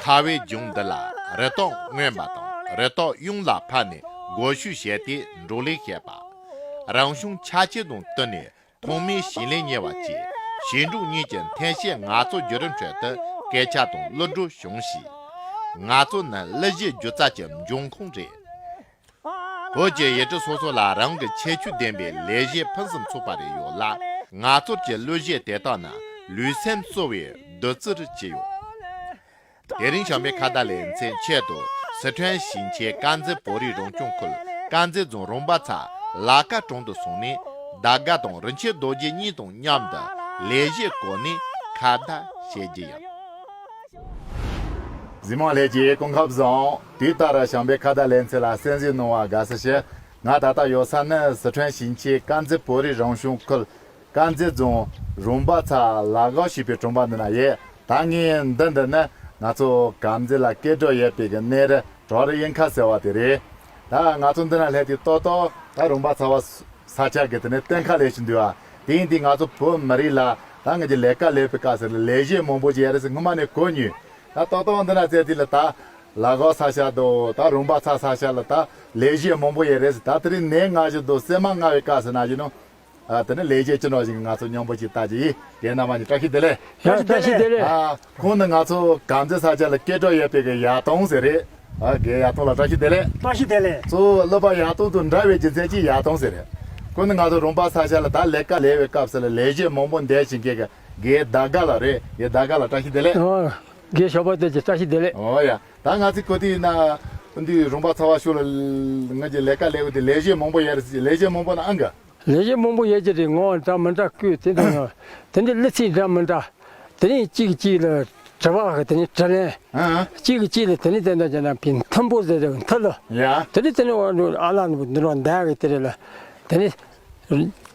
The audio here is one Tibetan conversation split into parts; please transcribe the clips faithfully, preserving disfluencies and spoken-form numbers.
ཁ་བའི་ལྗོངས་འདི་ལ་རི་དྭགས་རྔོན་པ་དང་རི་དྭགས་གཡུང་ལ་ཕར་ནས་སྒོ་ཕྱུགས་བྱས་ཏེ་འབྲོག་ལས་བྱེད་པ། རང་བྱུང་ཆ་རྐྱེན་དང་བསྟུན་ནས་ཐོག་མའི་ཞིང་ལས་གཉེར་བ་བཅས་ཞིང་འབྲོག་གཉིས་ཀྱི་མཐུན་བྱེད་ངལ་རྩོལ་བརྒྱུད་རིམ་ཁྲོད་དུ་སྐད་ཆ་དང་གླུ་སྒྲོག་བྱུང་ཞིང་། ངལ་རྩོལ་ནི་གླུ་གཞས་སྒྱུ་རྩལ་གྱི་འབྱུང་ཁུངས་རེད། བོད་ཀྱི་ཡུལ་གྲུ་སོ་སོ་ལ་རང་གི་ཁྱད་ཆོས་ལྡན་པའི་ལས་གཞས་ཕུན་སུམ་ཚོགས་པ་རེ་ཡོད་ལ། ངལ་རྩོལ་གྱི་གླུ་གཞས་དེ་དག་ནི་ལུས་སེམས་གསོ་བའི་བདུད་རྩི་རུ་གྱུར་ཡོད། དེ་རིང་བྱམས་པའི་ཁ་བརྡ་ལེ་ཚན་ཆེད་དུ་སི་ཁྲོན་ཞིང་ཆེན་དཀར་མཛེས་བོད་རིགས་རང་སྐྱོང་ཁུལ་དཀར་མཛེས་རྫོང་རོང་པ་ཚ་ལ་དཀར་གྲོང་དུ་སོང་ནས་དར་དཀར་དང་རིན་ཆེན་རྡོ་རྗེ་གཉིས་དང་མཉམ་དུ་ལས་གཞས་སྐོར་ནས་ཁ་བརྡ་བྱེད་རྒྱུ་ཡིན། གཟིགས་མོ་ལྷན་རྒྱས་སྐུ་ཁམས་བཟང་། དུས་ལྟར་བྱམས་པའི་ཁ་བརྡ་ལེ་ཚན་ལ་གསན་གཟིགས་གནང་བར་དགའ་བསུ་ཞུ། ང་ད་ལྟ་ཡོད་ས་ནི་སི་ཁྲོན་ཞིང་ཆེན་དཀར་མཛེས་བོད་རིགས་རང་སྐྱོང་ཁུལ་དཀར་མཛེས་རྫོང་རོང་པ་ཚ་ལ་དཀར་ཞེས་པའི་གྲོང་པ་འདི་ན་ཡོད། ད་ངས་འདི་འདི་ནི་ང་ཚོ་དཀར་མཛེས་ལ་སྐད་གྲགས་ཡོད་པའི་གི་གནས་རི་བྲག་རི་གཡུ་མཁར་ཟེར་བ་དེ་རེད། ད་ང་ཚོ་འདི་ན་སླེབས་དུས་ཏོག་ཏོག་ད་རོང་པ་ཚ་བ་ས་ཆ་གི་དེ་ནས་གཏན་འཁེལ་ལས་ཤིག་འདུག་ཨ། དེ་ཡིན་དུས་ང་ཚོ་བོད་མི་རིགས་ལ་ད་ང་ཚོ་ལས་ཀ་ལས་པའི་སྐབས་སུ་ལས་གཞས་མང་པོ་ཅིག་ཡོད་རེད་ཟེར་སྔོན་མ་ནས་གོ་མྱོང་། ད་ཏོག་ཏོག་འདི་ན་བཙལ་དུས་ལ་ད་ལ་དཀར་ས་ཆ་དང་ད་རོང་པ་ཚ་ས་ཆ་ལ་ད་ལས་གཞས་མང་པོ་ཡོད་རེད་ཟེར། ད་དེ་རིང་ནས་ང་ཞིག་དང་སེམས་མ་དངངས་པའི་སྐབས་སུ་ན་ཞིག་ནོ། ཨ་དེ་ནས་ལས་བྱེད་སྤྱི་ནོར་ཞིག་ང་ཚོ་མཉམ་པོ་ཅིག་ལྟ་ཅི་ཡིན། རྒན་རྣམ་པ་གཉིས་བཀྲ་ཤིས་བདེ་ལེགས། ཡ་བཀྲ་ཤིས་བདེ་ལེགས། ཨ་ཁོང་ནི་ང་ཚོ་དཀར་མཛེས་ས་ཆ་ལ་སྐད་གྲགས་ཡོད་པའི་གི་ཡར་ཐོང་ཟེར་རེད། ཨ་རྒན་ཡར་ཐོང་ལ་བཀྲ་ཤིས་བདེ་ལེགས། བཀྲ་ཤིས་བདེ་ལེགས། གཙོ་བོ་སློབ་པ་ཡར་ཐོང་དང་འདྲ་བའི་རྒྱུ་མཚན་གྱིས་ཡར་ཐོང་ཟེར་རེད། ཁོང་ནི་ང་ཚོ་རོང་པ་ས་ཆ་ལ་ད་ལས་ཀ་ལས་པའི་སྐབས་སུ་ལ་ལས་གཞས་མང་པོ་འདས་ཕྱིན་མཁན་གི་རྒན་ཟླ་དགའ་ལགས་རེད། རྒན་ཟླ་དགའ་ལགས་བཀྲ་ཤིས་བདེ་ལེགས། ཨོ། རྒན་ཞོགས་པ་བདེ་ལེགས། བཀྲ་ཤིས་བདེ་ལེགས། ཨོ་ཡ། ད་ང་ཚོའི་གོ་དུས་ཡིན་ན་འདི་རོང་པ་ཚ་བ་ཤོད་ལ་ང་ཚོའི་ལས་ཀ་ལས་པ་དེ་ལས་གཞས་མང་པོ་ཡོད་རེད། ལས་གཞས་མང་པོ་ན་ཨང་ག་ལས་གཞི་མང་པོ་ཡོད་ཀྱི་རེད། ངོ་འདྲ་མི་འདྲ་བཀོད་དེ་འདྲ་ཡང་དེ་འདྲའི་གླུ་ཚིག་འདྲ་མི་འདྲ། དེ་རིང་གཅིག་གཅིག་ལ་དྲི་བ་དེ་ནི་དྲི་ལན། ཨ། གཅིག་གཅིག་ལ་དེ་ནི་དེ་འདྲ་བྱས་ན་ཕན་མཐུན་པོ་ཟེར་རེད་མཐུ་ལ། ཡ། དེ་ནི་དེ་ནི་ཨ་ལ་ནི་འདི་རོ་འདའ་གི་དེ་རེད་ལ། དེ་ནི་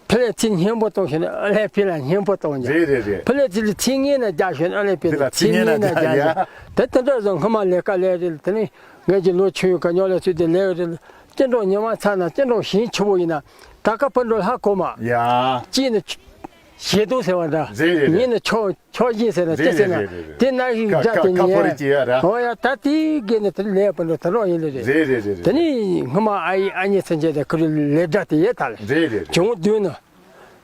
ཕི་ལ་ཚིག་སྙན་པོ་གཏོང་ཤེས་ན་ཨ་ལས་ཕི་ལ་སྙན་པོ་གཏོང་རྒྱུ། རེད་རེད་རེད། ཕི་ལ་ཚིག་ལ་ཚིག་ངན་ན་རྒྱག་ཤེས་ན་ཨ་ལས་ཕི་ལ་ཚིག་ངན་ན་རྒྱག་ཡ། དེ་དེ་འདྲ་བཟོ་སྔ་མ་ལས་ཀ་ལས་རེད། དེ་ནི་ངས་ཀྱི་ལོ་ཆུང་ཡོད་ཀ་ཉོ་ལ་ཚུད་དེ་ལས་རེད། སྤྱི་འགྲོ་ཉི་མ་ཚ་ན་སྤྱི་འགྲོ་ཞིང་ཆུ་བོ་ཡིན་ན། ད་ཀ་ཕར་འགྲོ་ལྷ་གོ་མ། ཡ། གཅིག་ནི་ཆ་ཞེ་དོ་ཟེར་བ་འདྲ། རེད་རེད་རེད། ཉིན་ནི་ཆོ་ཆོ་བཞིན་ཟེར་ན་རེད་ཅི་ཟེར་ན། རེད་རེད་རེད། དེ་ན་ཡིག་ཁ་སྒྲ་དེ་ཁ་ཁ་ཉན་ཕོ་རེ་ཅི་ཡོད་ར། ཨོ་ཡ། ད་དེའི་གེ་ནི་དེ་ལས་པ་འགྲོ་ད་རོགས་ཡིན་ལེ་རེད། རེད་རེད་རེད་རེད། དེ་ནི་སྔོན་མ་ཨ་ཡི་ཨ་ཉི་སེམས་ཅན་དེ་ཁུ་རི་ལས་སྒྲ་དེ་ཡེ་ད་ལེ། རེད་རེད་རེད། བྱུང་བདུན་ནི།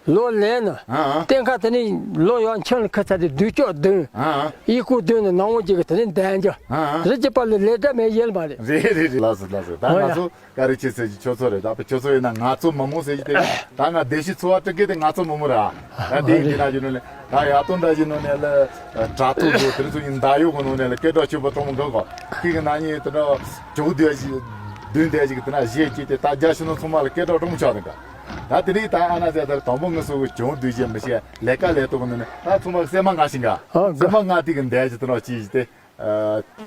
ལོ་ལས་ནི། ཨ་ཨ། གཏན་ཁ་དེ་ནི་ལོ་ཡང་ཆེན་ལ་ཁ་ཚ་དེ་བདུན་ཅོག་བདུན། ཨ་ཨ། ཡི་གུ་བདུན་ནི་ནང་བོ་གཅིག་གི་དེ་ནི་འདན་རྒྱུ། ཨ་ཨ། རི་གཅིག་པ་ལ་ལས་སྒྲ་མེད་ཡེལ་མ་རེད། རེད་རེད་རེད། ལགས་སོ་ལགས་སོ། ད་ཨོ་ཡ། ང་ཚོ། ཀ་རི་ཆེ་ཟེར་གྱི་ཁྱོད་ཚོ་རེད། ད་ཁྱོད་ཚོ་ཡིན་ན་ང་ཚོ་མི་མང་ཟེར་གྱི་དེ། ད་ང་བདེ་སྐྱིད་འཚོ་བ་སྤྲོད་མཁན་དེ་ང་ཚོ་མི་མང་ར། ད་དེ་ཡིན་གྱི་ན་གྱི་ནང་ནས་ད་ཡག་ཏོ་འདྲ་གྱི་ནང་ནས་ལ་དྲ་ཐོག་འགྲོ་དེ་ཚོ་ཡིན་ད་ཡོད་གི་ནང་ནས་ལ་སྐད་གྲགས་ཆེན་པོ་གཏོང་མི་འགག་གོ། ཁྱེད་ཀྱི་ན་ནི་དེ་འདྲ་ཇོ་བོ་བདུན་ཞིག་བདུན་དེ་ཞིག་དེ་ན་གཞས་བྱས་ཏེ་ད་རྒྱ་ཕྱི་ནང་ཚང་མ་ལ་སྐད་གྲགས་གཏོང་ཆོག་དང་ག། ད་དེ་རིང་ད་ཨ་ན་ཟེར་ད་དང་པོ་ངུ་སོ་གི་ཇོ་བོ་བདུན་ཞིག་མི་ཤེས་ལས་ཀ་ལས་ཐོག་གི་ནང་ནས་ད་ཚང་མ་སེམས་མ་ང་ཞིང་ག། སེམས་མ་ང་དེ་གི་འདས་ཀྱི་དེ་འདྲ་ཅི་ཞིག་དེ།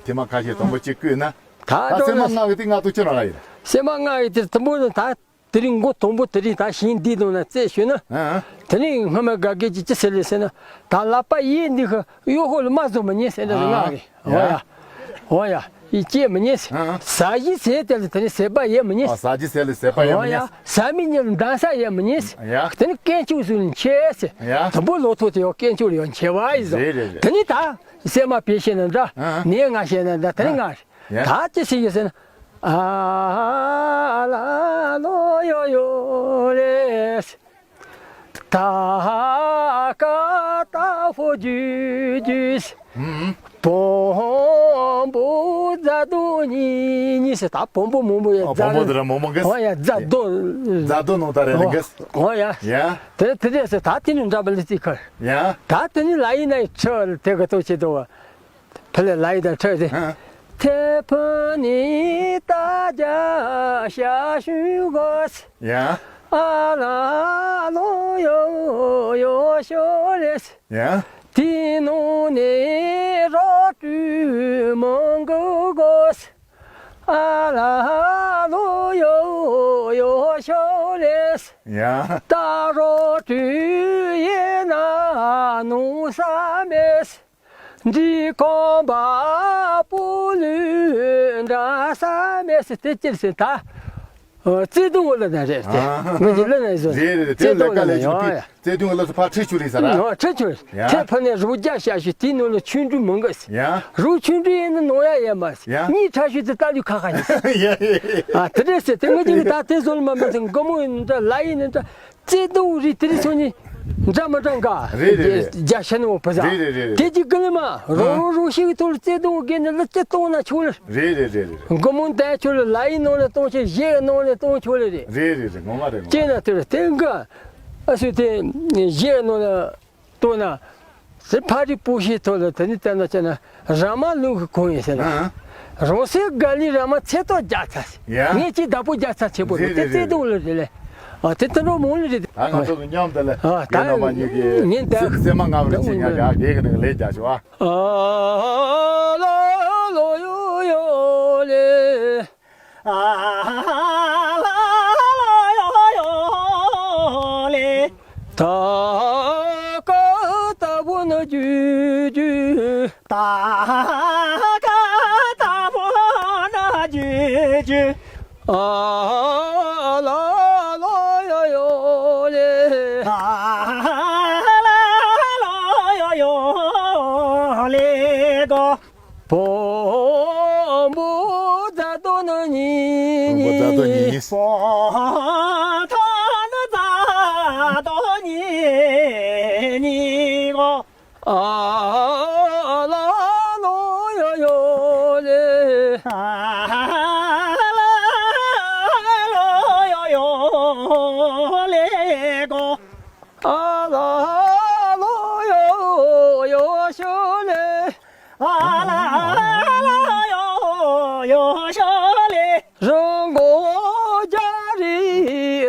ཐེངས་མ་ཁ་ཤས་དང་པོ་གཅིག་བསྐུལ་ན། ད་ད་སེམས་མ་ལྔ་གི་དེ་ལྔ་དུ་ཁྱོད་རང་ལ་ཡིན། སེམས་མ་ལྔ་གི་དེ་དང་པོ་ནི་ད་དེ་རིང་མགོ་དང་པོ་དེ་རིང་ད་ཞིང་འདི་དང་ན་རྩེ་ཞུས་ན། ཨ་ཨ། དེ་རིང་སྔ་མ་དགའ་དགའ་གྱིས་ཅི་ཟེར་ལེ་ཟེར་ན། ད་ལག་པ་གཡས་འདི་ཧ་གཡོ་ཧོ་ལ་མ་བཟོ་མི་ཉན་ཟེར་འདྲ་ལྔ་གི། ཨ་ཨ། ཧོ་ཡ། ཧོ་ཡ། ཡི་སྐྱེ་མི་ཉན་ཟེར། ཨ་ཨ། ཟ་ཡི་ཟེར་དེ་ལ་དེ་ནི་ཟད་པ་ཡེ་མི་ཉན་ཟེར། ཨ་ཟ་ཡི་ཟེར་ལ་ཟད་པ་ཡེ་ཧོ་མི་ཉན་ཡ། ཟེར། ཟ་མི་ཉན་ལ་འདང་ས་ཡེ་མི་ཉན་ཟེར། ཡ། དེ་ནི་དཀོན་མཆོག་ཟུར་ལ་མཆེ་ཟེར། ཡ། དང་པོ་ལོ་ཐོག་དེ་ཡང་དཀོན་མཆོག་ལ་ཡང་མཆེ་བ་ཡི་ཟེར། རེད་རེད་རེད། དེ་ནི་ད། སེམས་མ་བེད་ཤེས་ན་འདྲ། ཨ་ཨ། ནས་ང་ཤེས་ན་འདྲ། དེ་ནི་ང་རེད། ཡ། ད་ཅི་ཞིག་ཡོད་ཟེར་ན། ཨ་ལ་ལོ་ཡོ་ཡོ་རེ། ད་ཀ་ཏ་ཧོ་ཇུ་ཇུ། ཨུམ། བོང་བུ་རྫ་རྡོ་གཉིས་གཉིས་ཟེར། ད་བོང་བུ་མང་པོ་ཡ། ཨ་བོང་བུ་དེ་ར་མང་པོ་འགས། ཨོ་ཡ་རྫ་རྡོ། རྫ་རྡོ་ནང་ད་རེ་ལེ་འགས། ཨོ་ཡ། ཡ། དེ་དེ་རེད་ཟེར། ད་དེ་ནི་འདྲ་བ་ལི་ཙི་ཁར། ཡ། ད་དེ་ནི་ལ་ཡིན་ན་ཡི་ཁྲི་དེ་ག་ཏོ་ཆེ་དོ། ཕ་ལེ་ལ་ཡི་དང་ཁྲི་དེ། ཨ། ཐེ་ཕུ་ནི་ད་རྒྱ་ཤ་ཤུ་གོ་སི། ཡ། ཨ་ལ་ལོ་ཡོ་ཡོ་ཤོ་རེ་སི། ཡ། དེ་ནོ་ནི་རོ་ཏུ་མང་གུ་གོ་སི། ཨ་ལ་ལོ་ཡོ་ཡོ་ཤོ་རེ་སི། ཡ། ད་རོ་ཏུ་ཡེ་ན་ནུ་ས་མེ་སི། འདི་ཁོང་པ་པོ་ལུ་འདྲ་ས་མེ་སི། དེ་ཅིར་སི་ད། ཨ། བརྩེ་དུང་བ་ལ་ན་རེད་དེ། ཨ་ཧ། ངེད་ཀྱི་ལ་ན་ཡོད། རེད་རེད་རེད། དེ་བརྩེ་དུང་ལ་ལས་ཀ་ལས་ཡོད་ཡ། བརྩེ་དུང་ལ་སུ་ཕར་ཁྲིད་ཆུ་རེད་ཟེར་ར། ཨ། ཁྲིད་ཆུ་རེད། ཡ། ཁྲིད་ཕ་ནས་རུ་རྒྱ་བཤད་ཞུ་དེའི་ནང་ལ་ཆུ་འབྲུ་མང་གི་ཟེར། ཡ། རུ་ཆུ་འབྲུ་ཡིན་ན་ནོར་ཡ་ཡ་མ་ཟེར། ཡ། གཉིས་ཁྲ་ཤུ་དེ་ལྟ་ལུས་ཁ་ཁ་ཡིན་ཟེར། ཡ་ཡ་ཡ། ཨ། དེ་འདྲས་ཟེར། དེ་ངེད་ཀྱི་ད་དེ་བཟོ་ལ་མ་མི་ཚང་། དགའ་མོ་ཡིན་འདྲ། ལ་ཡིན་འདྲ། བརྩེ་དུང་རེད། དེ་རིང་སང་ཉིན་འདྲ་མི་འདྲ་འགའ། རེད་རེད་རེད། རྒྱ་ཤ་ནོ་བུ་ཟ། རེད་རེད་རེད་རེད། དེ་གཅིག་གི་ལ་མ་རོ་རོ་རོ་ཞིག་ཐོག་ལ་བརྩེ་དུང་གི་ནི་ལ་ཅི་གཏོང་ན་ཆོག་ལ། རེད་རེད་རེད་རེད། དགོང་མོ་འདའ་ཆོག་ལ། ལ་ཡི་ནང་ལ་གཏོང་ཆོག། གཞས་ཡི་ནང་ལ་གཏོང་ཆོག་ལ་རེད། རེད་རེད་རེད། ངོ་མ་རེད། ངོ་མ་ཅེ་ན་དེ་རེད། དེ་འགའ་ཨ་སུ་དེ་གཞས་ཡི་ནང་ལ། ལྟོས་ན། ཟེར་ཕ་རི་པོ་ཤི་ཐོག་ལ་དེ་ནི་བལྟས་ན་བྱས་ན་ར་མ་ལུག་གི་གོང་ཡིན་ཟེར་ན། ཨ། རང་སའི་དགའ་ལི་ར་མ་ཚེ་ཏོག་རྒྱག་ཚར་ཟེར། ཡ། ངས་ཅིག་བདག་པོ་རྒྱག་ཚར་ཆེ་པོ་རེད། རེད་དེ་རེད་བརྩེ་དུང་ལ་རེད་ལེ། ཨ། དེ་དེ་འགྲོ་མོ་ལ་རེད། ད་ང་ཚོ་གི་མཉམ་དུ་ལ། ཨ། ད་རྒན་ར་མ་གཉིས་ཀྱི་ངས་ད་སེ་སེ་མ་ང་རུ་ཆེ་ཉག་རྒྱག་རྒན་གི་ནང་ལས་རྒྱག་ཤོག་ཨ། ཨ་ལ་ལོ་ཡོ་ཡོ་ལེ། ཨ་ལ་ལོ་ཡོ་ཡོ་ལེ། ད་ཀ་ཏ་བུ་ན་ཇུ་ཇུ། ད་ཀ་ཏ་བུ་ན་ཇུ་ཇུ། ཨ་ལ་ལོ་ཡོ་ཡོ་ལེ། ཨ་ལ་ལོ་ཡོ་ཡོ་ལེ་གོ། བོན་པོ་རྫ་དོ་ནི་ཉི་བོན་པོ་རྫ་དོ་ཉི་ཉི། བོན་ཐ་ནི་རྫ་དོ་ཉི་ཉི་གོ། ཨ་ལ་ལོ་ཡོ་ཡོ་ལེ། ཨ་ལ་ལོ་ཡོ་ཡོ་ལེ་གོ། ཨ་ལ་ལོ་ཡོ་ཡོ་ཤོ་ལེ། ཨ་ལ་ལོ་ཡོ་ཡོ་ཤོ་ལེ། རང་མགོ་རྒྱ་རི་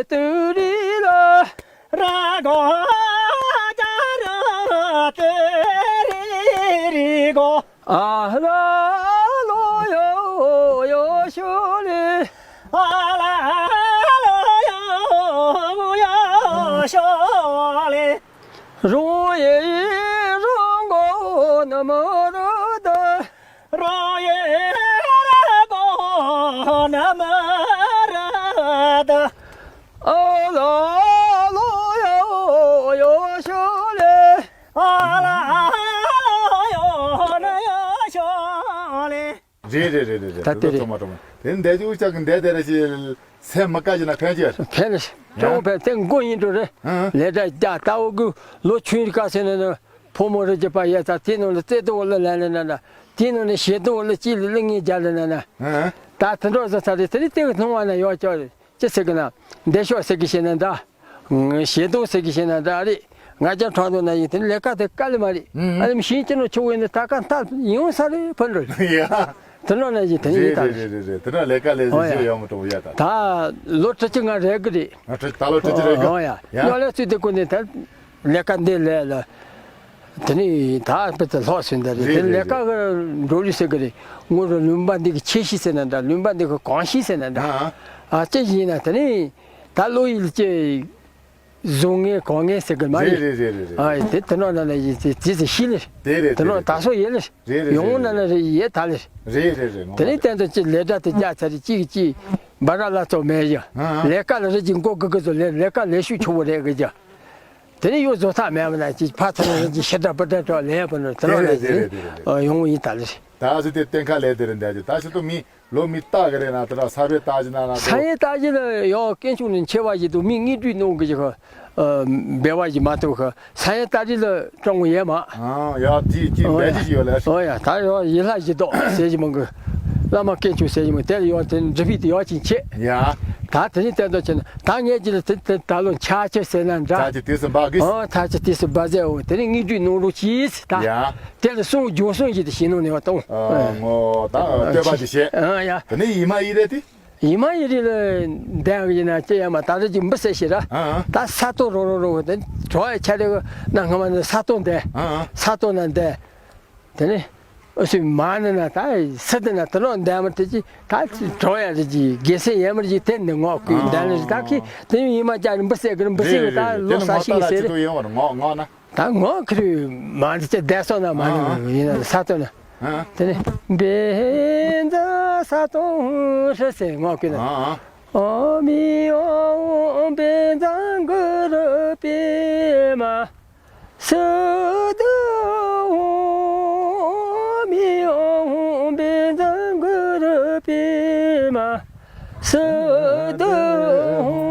སྟོད་རི་ལ། རང་མགོ་རྒྱ་རི་སྟོད་རི་རི་གོ། ཨ་ལ་ལོ་ཡོ་ཡོ་ཤོ་ལེ། ཨ་ལ་ལོ་ཡོ་ཡོ་ཤོ་ལེ། རང་ཡི་རང་མགོ་ན་མ་ར་ད། རང་ཡི་རང་མགོ་ན་མ་ར་ད། ཨ་ལ་ལོ་ཡོ་ཡོ་ཤོ་ལེ། ཨ་ལ་ལོ་ཡོ་ན་ཡོ་ཤོ་ལེ། རེད་རེད་རེད་རེད་རེད། ད་དེ་དེ་རེད། ཚང་མ་ཚང་མ་དེ་འདས་ཅུ་ཅག་གི་འདས་དེ་རེད་ཞེས་སེམས་མི་དགའ་ཞིག་ན་ཕན་ཅི། ཕན་རེད། ཀྲོང་ཕན་དེ་མགོ་ཡིན་འགྲོ་རེད། ཨང་། ལས་གྲྭ་རྒྱ་ལྟ་བུ་གི་ལོ་ཆུང་རིག་ག་ཟེར་ན་ནི་ཕོ་མོ་རེ་རྒྱུད་པ་ཡས་ཚ་དེ་ནང་ལ་བརྩེ་དུང་ལ་ལ་ལ་ན་ན། དེ་ནང་ནས་ཞེ་དུང་ལ་གཅིག་ལ་ལ་ངེས་རྒྱ་ལ་ན་ན། ཨང་། ད་དེ་འགྲོ་ཟ་ཚ་རེད། དེ་རིང་དེ་གི་སྣང་བ་ན་ཡོད་ཀྱང་རེད། ཅི་ཟེར་གི་ན། འདས་ཤོག་ཟེར་གི་ཤེས་ན་འདྲ། ཞེ་དུང་ཟེར་གི་ཤེས་ན་འདྲ་རེད། ང་ཅག་ཁྲང་དུ་ན་ཡིན་དེ་ལས་ཀ་དེ་དཀའ་ལས་མ་རེད། ཨུམ། ཨ་ལམ་ཤིང་ཅི་ནོ་ཆུ་བོ་ཡིན་ན་ད་ཀ་མཐའ་ཡོང་ས་རེད་ཕན་འགྲོ། ཡ། དེ་ནོ་ན་ཡིན་དེ་ཡིན་རེད་ད། རེད་རེད་རེད་རེད། དེ་ནོ་ལས་ཀ་ལས་ཨོ་ཟིན་ཡ། ཤེས་ཡོང་མི་ཐུབ་ཡ་ད། ད་ལོ་དྲུག་ཅུ་ང་རེད་གི་རེད། ང་ཁྲི་ད་ལོ་དྲུག་ཅུ་རེད་གི། ཨོ་ཡ། ཡ། ཉོ་ལས་ཚུལ་དེ་ཀུན་ནས་ད་ལས་ཀ་འདི་ལས་ལ། དེ་ནི་ད་དཔེ་དེ་ལྷག་སོང་ད་རེད། རེད་དེ་རེད་ལས་ཀ་རེད། གི་འགྲོ་ལུགས་ཟེར་གི་རེད། ངོ་རུ་ལུང་པ་འདི་གི་ཆེ་ཤི་ཟེར་ན་འདྲ། ལུང་པ་འདི་གི་གང་ཤི་ཟེར་ན་འདྲ། ཨ། ཨ་ཅི་ཡིན་ན་དེ་ནི་ད་བློ་ཡིད་ཀྱི་བཟོ་ངེས་གང་ངེས་ཟེར་གི་མ་རེད། རེད་རེད་རེད་རེད། ཨ་དེ་དེ་ནང་ན་ན་ཡིན་དེ་དེ་ཚེ་ཤི་ལེ། དེ་རེད། དེ་དེ་ནང་རེད། ད་སོ་ཡེ་ལེ། རེད་རེད། ཡོང་ན་ན་རེད་ཡེ་ད་ལེ། རེད་རེད་རེད། དེ་ནི་བསྟན་དུ་ཅི་ལས་གྲྭ་དེ་རྒྱ་ཚ་རེད། གཅིག་གཅིག་འབའ་ར་ལ་ཚོ་མེད་ཡ། ཨ་ཨ། ལས་ཀ་ལ་རེད་ཀྱི་མགོ་གི་གི་ཚོ་ལས་ལས་ཀ་ལས་ཤུགས་ཆུ་བོ་རེད་གི་ཀྱ། དེ་ནི་ཡོད་བཟོ་ཐག་མེད་མ་ན་ཅི་ཕ་ཚ་ན་ཅི་ཤི་དྲག་པ་དྲག་དྲག་ལས་པ་ནོ་དེ་རང་ལས་དེ་ཡོང་ཡིན་ད་ལེ། ད་སུ་དེ་གཏན་ཁ་ལས་དེ་རེད་འདྲ་ཅི་ད་སུ་དུ་མི་ལོ་མི་རྟག་གི་རེད་ན་དེ་ར་ས་བའི་རྟག་ཅི་ན་ན་ས་ཡའི་རྟག་ཅི་ལ་ཡོ་སྐྱེ་ཆུང་ནས་ཆེ་བ་ཞིག་ཏུ་མི་དངོས་འབྲུ་གནོང་གི་ཞིག་འབེལ་བ་ཞིག་མ་ཐུབ་ཁ་ས་ཡའི་རྟག་ཅི་ལ་སྤྲང་བོ་ཡས་མ། ཨ་ཡ་དེ་ཅི་འབད་ཅི་ཞིག་ཡོད་ལ། ཨོ་ཡ་ད་ཡོ་ཡི་ལྷ་ཡི་ཏོག་ཟེར་གྱི་མང་གི། བླ་མ་དཀོན་མཆོག་ཟེར་གྱི་མང་དེ་ལ་ཡོ་དེ་འབྲི་ཕིག་དེ་ཡོ་ཅིང་ཆེ། ཡ། ད་དེ་ནི་བསྟན་དོ་ཆེ་ན་ད་ངས་ཀྱི་ལ་དེ་དེ་ད་ལོ་ཆ་ཆེ་ཟེར་ན་འདྲ། ཆ་ཆེ་དུས་སུ་འབག་གི། ཨོ་ད་ཆ་དུས་སུ་འབག་ཟེར། འོ་དེ་ནི་དངོས་འབྲུ་གནང་རོགས་གྱིས་ད། ཡ། དེ་ལ་གསུང་སྦྱོར་གསུང་ཞིག་ཏུ་ཞིག་གནང་ནས་བ་གཏོང་། ཨ་ངོ་ད་བསྟོད་པ་ཅིག་བྱེད། ཨ་ཡ། དེ་ནི་ཡི་མ་ཡི་རེད་དེ། ཡི་མ་ཡི་རེད་ལ་འདས་གི་ཡིན་ན་ཅི་ཡ་མ་ད་རེ་ཅིག་འབུ་ཟེར་ཞེ་ར། ཨ་ཨ། ད་ས་སྟོང་རོ་རོ་རོ་དེ་གྲོ་ཡ་ཆ་རེ་གི་ན་སྔ་མ་ནི་ས་སྟོང་འདས། ཨ་ཨ། ས་སྟོང་ན་འདས། དེ་ནི་ཨུ་སུ་མ་ནི་ན་ད་སི་དེ་ན་དེ་ནོ་འདས་མ་དེ་ཅི་ད་གྲོ་ཡ་རེ་ཅི་དགེ་སེ་ཡ་མ་རེ་ཅི་དེ་ནི་ངོ་ཀུན་འདས་ལ་ད་ཁི་དེ་ཡི་མ་ཅག་རེ་འབུ་ཟེར་གི་རེ་འབུ་ཟེར་གི་ད་ལོ་ས་ཞིག་གི་ཟེར་རེ། ངོ་ངོ་ན། ད་ངོ་ཁི་རུ་མ་འདི་ཅི་བསྡད་སོང་ན་མ་ནི་ཡིན་ན་ས་སྟོང་ན། ཨ་ཨ། དེ་ནི་བེ་འཛ་ས་སྟོང་ཧྲི་སེ་ངོ་ཀུན་ན། ཨ་ཨ། ཨོཾ་ཨཱཿཧཱུྃ་བཛྲ་གུ་རུ་པདྨ་སིདྡྷི་ཧཱུྃ། ཨོཾ་ཨཱཿཧཱུྃ་བཛྲ་གུ་རུ་པདྨ་སིདྡྷི་ཧཱུྃ།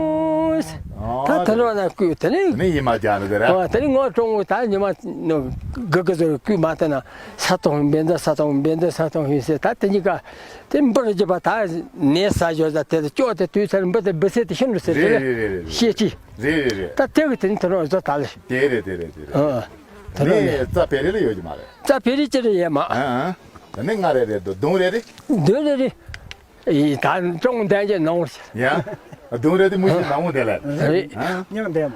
ད་དེ་ནས་ན་བསྐུལ། དེ་ནས། དེ་ནས་ཡིད་མ་བརྒྱབ་ནས་དེ་ར། ཨ། དེ་ནས་ངོ་སྤྲང་བོ་ད་ཉི་མ་ནོ་གི་གི་ཟེར་བསྐུལ་མ་བཏང་ན། ས་ཏོ་ཧཱུྃ་བཛྲ་ས་ཏོ་ཧཱུྃ་བཛྲ་ས་ཏོ་ཧཱུྃ་ཟེར། ད་དེ་གཉིས་ཀ་དེ་འབུར་རྒྱུ་པ། ད་ནས་ས་ཞོ་ཟ་དེ་ལ་ཅོག་དེ་དུས་ཚར་འབུ་དེ་འབུ་ཚད་དེ་ཤིན་ཏུ་ཟེར་རེད། རེད་རེད་རེད་རེད། ཤེས་ཀྱི། རེད་རེད་རེད། ད་དེ་གི་དེ་ནི་དེ་རང་བཟོ་ད་ལེ། དེ་རེད་དེ་རེད་དེ་རེད། ཨ། དེ་རང་ནས་རྩ་བེ་རི་ལ་ཡོད་ཀྱི་མ་རེད། རྩ་བེ་རི་ཅི་རེད་ཡས་མ། ཨ་ཨ། དེ་ནས་ང་རེ་རེ་དོ་གདོང་རེ་རེ། གདོང་རེ་རེ། ཨི། ད་ཀྲོང་འདན་གྱི་ནང་བཞིན། ཡ། གདོང་རེ་དེ་མུ་བཞི་ནང་བོ་དེ་ལ། རེད། ཨ། མྱང་འདན་མ།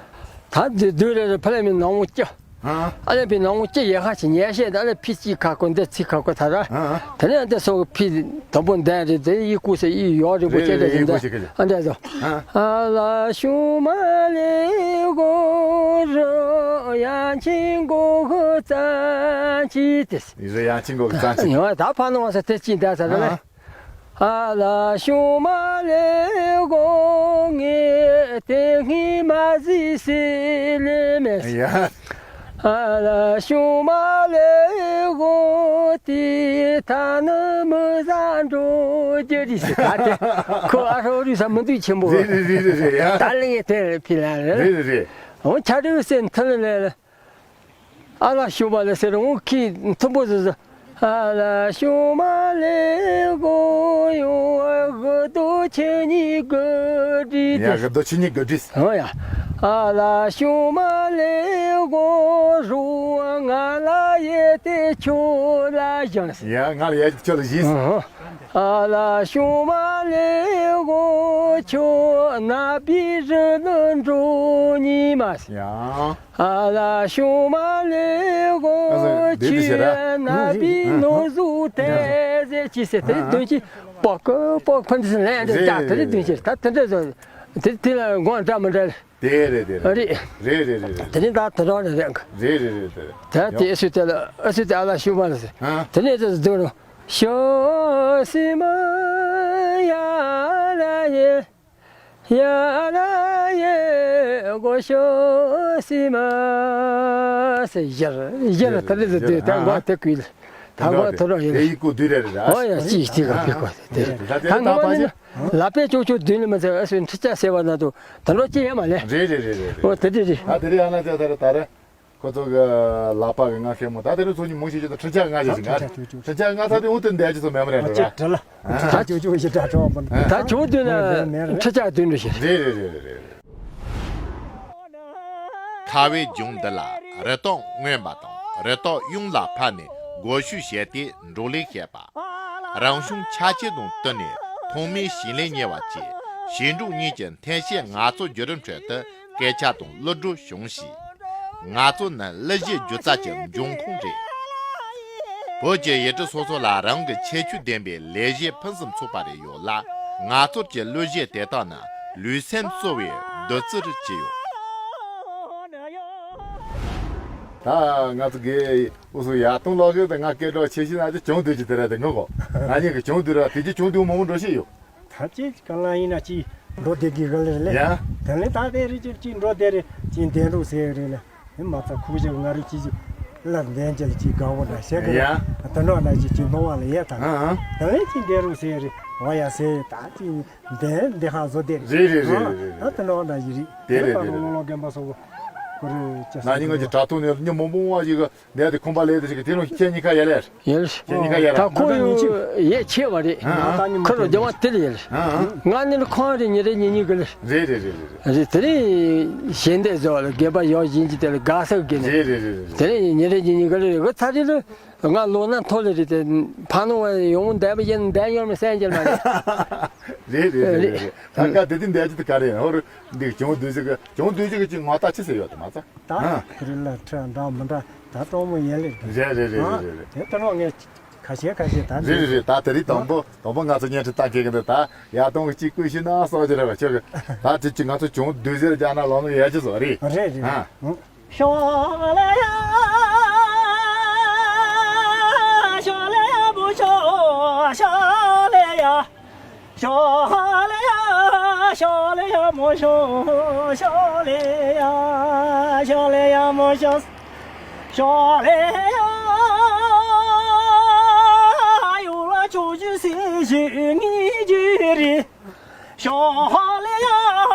ད་དེ་གདོང་རེ་རེ་ཕ་ལ་མི་ནང་བོ་ཀྱི། ཨ། ཨ་ལས་པའི་ནང་བོ་ཅི་ཡེ་ཁ་ཅིག་ཉལ་བཤད། ད་ལས་ཕི་ཅི་ཁ་ཁོ་འདི་ཚི་ཁ་ཁོ་ད་ར། ཨ། དེ་ནས་འདི་སོགས་ཕི་དང་པོ་འདན་རེད། དེ་ཡི་ཀུ་སེ་ཡི་ཡོག་རེད་པོ་ཅི་རེད་རེད། ཡི་འདི་ཀུ་སེ་ཀི་ལ། ཨ་འདི་ཟོ། ཨ། ཨ་ལ་ཤུ་མ་ལེ་གོ་རོ་ཡང་ཆིང་གོ་གོ་ཙང་ཅི་ཏེ། ཡི་རེ་ཡང་ཆིང་གོ་གོ་ཙང་ཅི། ཡང་ད་ཕ་ནོ་བ་ས་དེ་ཅི་འདི་ས་རེད། ཨ། ཨ་ལ་ཤུ་མ་ལེ་གོ་ངེ་ཏེ་ངེ་མ་ཟི་སི་ལེ་མེ་སི། ཡ། ཨ་ལ་ཤུ་མ་ལེ་གོ་ཏི་ཐ་ནི་མི་ཟ་འགྲོ་རྒྱུ་རི་སི། ད་དེ་ཁོ་ཨ་ཧྲོ་རི་ས་མི་འདུག་ཆེན་པོ། རེད་རེད་རེད་རེད། ཡ། ད་ལེ་ངེ་དེ་ཕི་ལ་རེད། རེད་རེད་རེད། འོ་ཆ་རུ་སེ་མཐུ་ལེ་ལེ། ཨ་ལ་ཤུ་མ་ལེ་ཟེར་འོ་ཁི་མཐུན་པོ་ཟེར་ཟེར། ཨ་ལ་ཤུ་མ་ལེ་གོ་ཡོ་གི་དོ་ཆི་ཉི་གི་དྲི། ཡ། གི་དོ་ཆི་ཉི་གི་དྲི། ཨོ་ཡ། ཨ་ལ་ཤུ་མ་ལེ་གོ་རུ་ང་ལ་ཡེ་ཏེ་ཁྱོ་ལ་བཞེངས། ཡ། ང་ལ་ཡེ་ཏེ་ཁྱོ་ལ་བཞེངས། ཨ་ལ་ཤུ་མ་ལེ་གོ་ཁྱོ་ན་བི་རི་ལུ་འགྲོ་ཉི་མ་སི། ཡ། ཨ་ལ་ཤུ་མ་ལེ་གོ་ཨ་ཟེར་དེ་དེ་བྱེད་ར། ཁྱོད་ན་བི་ནོ་ཟུ་ཏེ་ཟེ་ཅི་སེ་དེ་དོན་ཅི་པོ་ཀོ་པོ་ཕན་ཚུན་ལན་དེ་ཀྱ་དེ་དོན་ཅི་ད་དེ་འདྲ་ཟོ། དེ་དེ་ལ་དགོངས་འདྲ་མི་འདྲ། དེ་རེད་དེ་རེད། རེད། རེད་རེད་རེད་རེད། དེ་ནི་ད་དེ་རང་རེད་རེད། རེད་རེད་རེད་རེད། ད་དེ་ཨ་སུ་དེ་ལ་ཨ་སུ་དེ་ཨ་ལ་ཤུ་མ་ལ་ཟེར། ཨ། དེ་ནས་དེ་ཟེར་དུ་རུ་ཤོ་སི་མ་ཡ་ལ་ཡེ། ཡ་ལ་ཡེ་གོ་ཤོ་སི་མ་སེ་ཡར་ཡར་ད་རེ་ཟེར་དུས་ད་མགོ་དེ་ཀུལ། ད་མགོ་དེ་རོ་ཡིན། དེ་ཡི་གུ་དུས་རེ་རེ། ཨོ་ཡ་ཅི་ཡི་ཐིག་ག་ཕི་གོ་དེ། ད་ད་ང་མ་ནི་ལ་པེ་ཅོ་ཅོ་དུས་ནི་མ་ཚེ་ཨ་སུ་འཁྲི་ཆ་སེ་བ་ན་དུ་ད་རོ་ཅི་ཡ་མ་ལེ། རེ་རེ་རེ་རེ་རེ། ཨོ་དེ་དེ་རེ། ད་དེ་རེ་ཨ་ན་ཅ་ད་རེ་ད་རེ། ཁོ་ཚོ་གི་ལག་པ་གི་ང་ཤེས་མོ་ད་དེ་རིང་ཚོ་གཉིས་མོ་ཞིག་ཅིག་ཏུ་ཁྲི་ཆག་ང་ཞིག་ང་ཁྲི་ཆག་ང་ད་དེ་འུ་དུ་འདས་ཀྱི་ཚོ་མེད་མ་རེད་འགྲོ་ར། ད་ཁྱོད་ཁྱོད་ཞིག་གྲྭ་གྲོགས་མོ་ད་ཁྱོད་དུ་ན་ཁྲི་ཆག་དུ་འགྲོ་ཞིག་རེད་རེད་རེད་རེད་རེད། ཁ་བའི་ལྗོངས་འདི་ལ་རི་དྭགས་རྔོན་པ་དང་རི་དྭགས་གཡུང་ལ་ཕར་ནས་སྒོ་ཕྱུགས་བྱས་ཏེ་འབྲོག་ལས་བྱེད་པ། རང་བྱུང་ཆ་རྐྱེན་དང་བསྟུན་ནས་ཐོག་མའི་ཞིང་ལས་གཉེར་བ་བཅས་ཞིང་འབྲོག་གཉིས་ཀྱི་མཐུན་བྱེད་ངལ་རྩོལ་བརྒྱུད་རིམ་ཁྲོད་དུ་སྐད་ཆ་དང་གླུ་སྒྲོག་བྱུང་ཞིང་། ངལ་རྩོལ་ནི་གླུ་གཞས་སྒྱུ་རྩལ་གྱི་འབྱུང་ཁུངས་རེད། བོད་ཀྱི་ཡུལ་གྲུ་སོ་སོ་ལ་རང་གི་ཁྱད་ཆོས་ལྡན་པའི་ལས་གཞི་ཕུན་སུམ་ཚོགས་པ་རེ་ཡོད་ལ། ངལ་རྩོལ་གྱི་གླུ་གཞས་དེ་དག་ནི་ལུས་སེམས་གསོ་བའི་བདུད་རྩི་རུ་གྱུར་ཡོད། ད་ང་ཚོ་གི་འུ་སུ་ཡར་གཏོང་ལོག་གི་ད་ང་སྐད་གྲགས་ཆེ་ཤོས་ན་ཅི་བྱུང་དུས་ཀྱི་དེ་ར་དེ་ངོ་གོ། ང་གཉིས་ཀྱི་བྱུང་དུས་ར་དེ་ཅི་བྱུང་དུས་མང་པོ་འགྲོ་ཤེས་ཡོད། ད་ཅི་གང་ལ་ཡིན་ན་ཅི་འགྲོ་བསྡད་ཀྱི་ག་ལེར་ལེ། ཡ། དེ་ལས་ད་དེ་རེ་ཅི་ཅི་འགྲོ་བསྡད་རེ་ཅི་བསྡད་འགྲོ་ཟེར་རེ་ལེ། དེ་མ་ཚད་ཁུག་ཅིག་ང་རེ་ཅི་ཅི་ལ་འདན་ཅི་ལ་ཅི་དགའ་བོ་འདྲ་བཤད་གི་རེ། ཡ། དེ་འགྲོ་ན་ཅི་ཅི་མཐོང་བ་ལ་ཡས་ད། ཨ་ཨ། དེ་ལས་ཅི་བསྡད་རུ་ཟེར་རེ་འོ་ཡ་ཟེར་ད་ཅི་འདན་འདི་ཧ་བཟོ་བསྡད་རེ། རེད་རེད་རེད་རེད་རེད། ད་དེ་འགྲོ་ན་ཅི་རེད། དེ་རེད་དེ་རེད། ལོ་ལོ་རྒན་པ་སོགས་པོ་ཁོ་རེ་ཅི་ན་ནི་ང་ཅི་དྲ་ཐོག་ནས་ཉོ་མོ་མོ་བ་ཞིག་གི་ནས་དེ་ཁོམ་པ་ལས་དེ་ཞིག་དེ་རུ་ཁྱེད་གཉིས་ཀ་ཡ་ལེར། ཡལ། ཁྱེད་གཉིས་ཀ་ཡ་ལེར། ད་ཁོ་ཡོད་ཡས་ཆེ་བ་རེད། ཨ་ཨ། ཁོ་རུ་རྒྱ་བ་དེ་ལ་ཡལ། ཨ་ཨ། ང་ནི་ཁོང་རེ་ཉིན་རེ་ཉིན་གཉིས་གི་ལེར། རེད་རེད་རེད་རེད་རེད། རེད་དེ་རིང་གཞན་དེ་བཟོ་བ་ལ་དགེ་བ་ཡོད་བཞིན་གྱི་དེ་ལ་དགའ་ས་དགེ་ནས། རེད་རེད་རེད་རེད། དེ་རིང་ཉིན་རེ་ཉིན་གཉིས་གི་ལེར་གི་ཚ་རེ་ལ་ང་ལོ་ན་མཐོ་ལེ་རེད་དེ་ཕ་ནོ་བ་ཡོང་འདས་པ་ཡིན་འདས་ཡོང་མི་སེམས་ཀྱི་མ་རེད། རེད་རེད་རེད་རེད་རེད། ད་ཀ་དེ་དེ་འདས་ཀྱི་དེ་ག་རེད་ཧོར་འདི་གྱོང་བསྡུས་ཟིག་གི་གྱོང་བསྡུས་ཟིག་གི་ཅིག་ངོ་རྟགས་ཅི་ཟེར་ཡོད་དེ་མ་ཚ། ད་ཨ། ཁུ་རི་ལ་ཁྲི་འདྲ་མི་འདྲ་ད་གྲོགས་མོ་ཡན་ལེ། རེད་རེད་རེད་རེད་རེད། དེ་ལྟ་ནོ་ངས་ཁ་ཤས་ཁ་ཤས་ད་རེད་རེད་རེད། ད་དེ་རིང་དང་པོ་དང་པོ་ང་ཚོ་བརྙན་འཕྲིན་ལྟ་མཁན་གི་འདི་ད་ཡར་གཏོང་གི་གཅིག་བསྐུལ་ཞུས་ན་སོགས་ཀྱི་རེད་བ་ཁྱོད་གི་ད་དེ་གཅིག་ང་ཚོ་གྱོང་བསྡུས་ཟེར་རྒྱག་ན་ལོ་ནོ་ཡལ་གྱི་བཟོ་རེད། རེད་རེད། ཨ། ཤོ་ལེ་ཡ། ཤོ་ལེ་ཡ་བུ་ཤོ། ཤོ་ལེ་ཡ། ཤོ་ལེ་ཡ། ཤོག་ལེ་ཡ་མོ་ཤོག་ཤོག་ལེ་ཡ། ཤོག་ལེ་ཡ་མོ་ཤོག་ཤོག་ལེ་ཡ། ཡོ་ལ་ཆོག་ཞུ་སེ་ཞུ་ངེས་ཞུ་རེད། ཤོག་ལེ་ཡ།